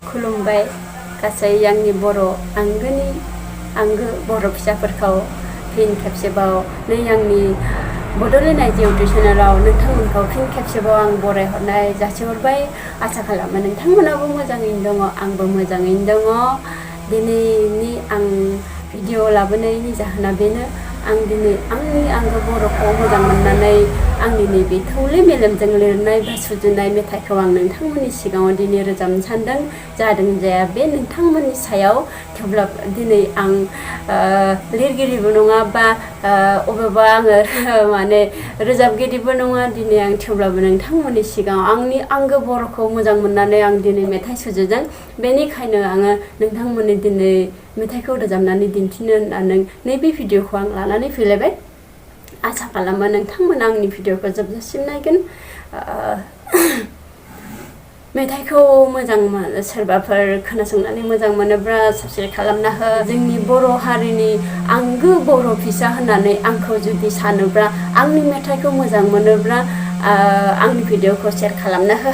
खुलुमबाय गासै आंनि बर' आंगो बर' फिसाफोरखौ फिन खेबसेबाव नै आंनि बड'लेण्ड आइजो इउटुब चेनेलाव नोंथांमोनखौ फिन खेबसेबाव आं बरायहरनाय जासिहरबाय। आसा खालामो नोंथांमोनाबो मोजाङैनो दङ, आंबो मोजाङैनो दङ। दिनैनि आं भिडिअ लाबोनायनि जाहोना बेनो, आं दिनै आंनि आंगो बर'खौ मोजां मोननानै आंनि नैबे थौले मेलेमजों लिरनाय बा सुजुनाय मेथाइखौ आं नोंथांमोननि सिगाङाव दिनै रोजाबनो सानदों। जादों जाया बे नोंथांमोननि सायाव, थेवब्लाबो दिनै आं लिरगिरिबो नङा बा अबेबा आङो रोजाबगिरिबो नङा। दिनै आं थेवब्लाबो नोंथांमोननि सिगाङाव आंनि आंगो बर'खौ मोजां मोननानै आं दिनै मेथाइ सुजुदों। बेनिखायनो आङो नोंथांमोननि दिनै मेथाइखौ रोजाबनानै दिन्थिनो होननानै नैबे भिडिअखौ आं लानानै फैलायबाय। आसा खालामो नोंथांमोना आंनि भिडिअखौ जोबजासिम नायगोन। मेथाइखौ मोजां सोरबाफोर खोनासंनानै मोजां मोनोब्ला साबस्क्राइब खालामना हो। जोंनि बर' हारिनि आंगो बर' फिसा होननानै आंखौ जुदि सानोब्ला, आंनि मेथाइखौ मोजां मोनोब्ला आंनि भिडिअखौ शेयार खालामना हो।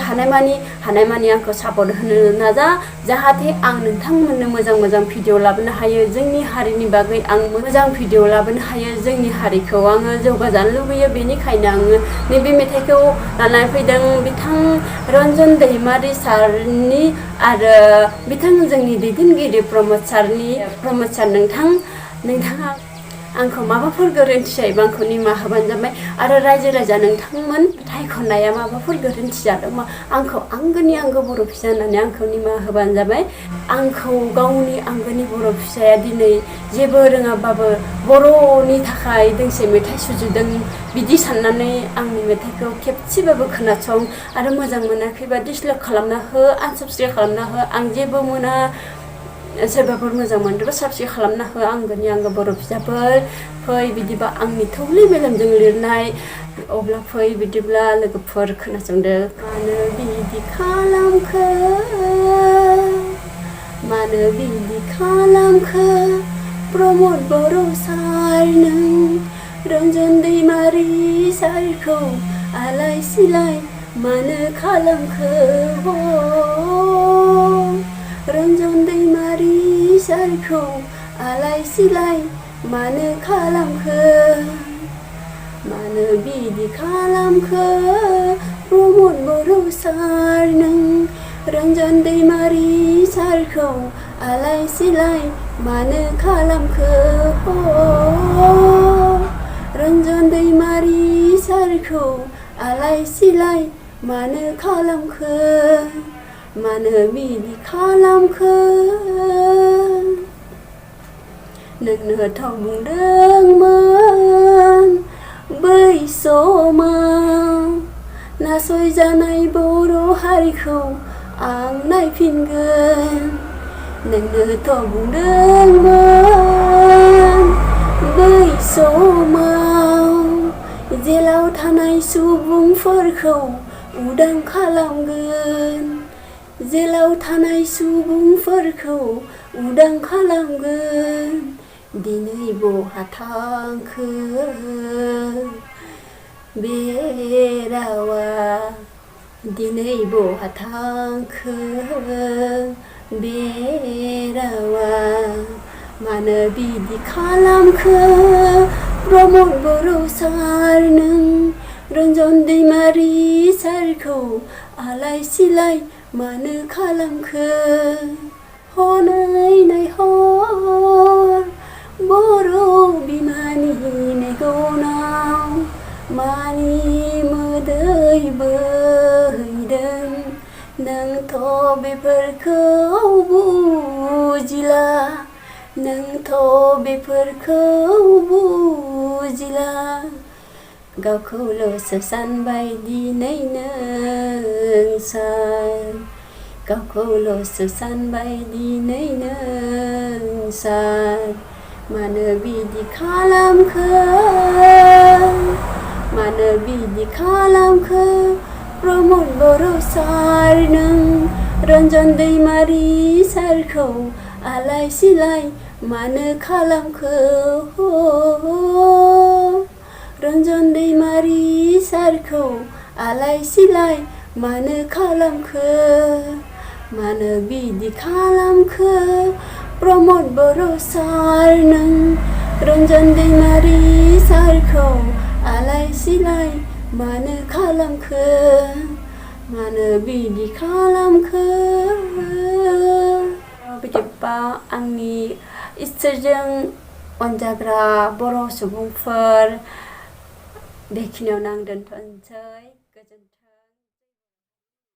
हानायमानि आंखौ सापर्ट होनो नाजा, जाहाथे आं नोंथांमोननो मोजां भिडिअ लाबोनो हायो। जोंनि हारिनि बागै आं मोजां भिडिअ लाबोनो हायो। जोंनि हारिखौ आङो जौगाजानो लुबैयो। बेनिखायनो आङो नैबे मेथाइखौ लानानै फैदों। बिथां रन्जन दैमारि सारनि आरो बिथां जोंनि दैदेनगिरि प्रमद सार, नोंथाङा आंखौ माबाफोर गोरोन्थि जायोबा आंखौ निमाहा होबानो जाबाय। आरो रायजो राजा नोंथांमोन, मेथाइ खननाया माबाफोर गोरोन्थि जादोंबा आंखौ आंगोनि आंगो बर' फिसा होननानै आंखौ निमाहा होबानो जाबाय। आंखौ गावनि आंगोनि बर' फिसाया दिनै जेबो रोङाबाबो बर'नि थाखाय दोंसे मेथाइ सुजुदों, बिदि साननानै आंनि मेथाइखौ खेबसेबाबो खोनासं। आरो मोजां मोनाखैबा डिसलाइक खालामना हो, आनसाबस्क्राइब खालामना हो। आं जेबो मोना। सोरबाफोर मोजां मोनदोंबा साबस्क्राइब खालामना हो। आंगोनि आंगो बर' फिसाफोर, फै बिदिबा आंनि थौले मेलेमजों लिरनाय। अब्ला फै बिदिब्ला लोगोफोर खोनासंदो। मानो बिदि खालामखो, मानो बिदि खालामखो प्रमद बर' सार, नों रन्जन दैमारि सारखौ आलाय सिलाय मानो खालामखो? रन्जन दैमारि सारखौ आलाय सिलाय मानो खालामखो? मानो बिदि खालामखो प्रमद बर' सार, नों रन्जन दैमारि सारखौ आलाय सिलाय मानो खालामखो? रन्जन दैमारि सारखौ आलाय सिलाय मानो खालामखो? मानो बिदि खालामखो? नोंनोथ' बुंदोंमोन बै समाव, नासयजानाय बर' हारिखौ आं नायफिनगोन। नोंनोथ' बुंदोंमोन बै समाव, जेलाव थानाय सुबुंफोरखौ उदां खालामगोन। जेलाव थानाय सुबुंफोरखौ उदां खालामगोन। दिनै बहा थांखो बे रावा, दिनै बहा थांखो बे रावा? मानो बिदि खालामखो प्रमद बर' सार, नों रन्जन दैमारि सारखौ आलाय सिलाय मानो खालामखो? हनै नायहर बर' बिमानि मेगनाव मानि मोदै बोहैदों। नोंथ' बेफोरखौ बुजिला, नोंथ' बेफोरखौ बुजिला। गावखौल'सो सानबाय दिनै नों सार, गावखौल'सो सानबाय दिनै नों सार। मानो बिदि खालामखो, मानो बिदि खालामखो प्रमद बर' सार, नों रन्जन दैमारि सारखौ आलाय सिलाय मानो खालामखो? रन्जन दैमारि सारखौ आलाय सिलाय मानो खालामखो? मानो बिदि खालामखो प्रमद बर' सार नों रन्जन दैमारि सारखौ आलाय सिलाय मानो खालामखो मानो बिदि खालामखो बिदिबा आंनि इसोरजों अनजाग्रा बर' सुबुंफोर बेखिनियावनो आं दोनथ'नोसै गोजोन्थों।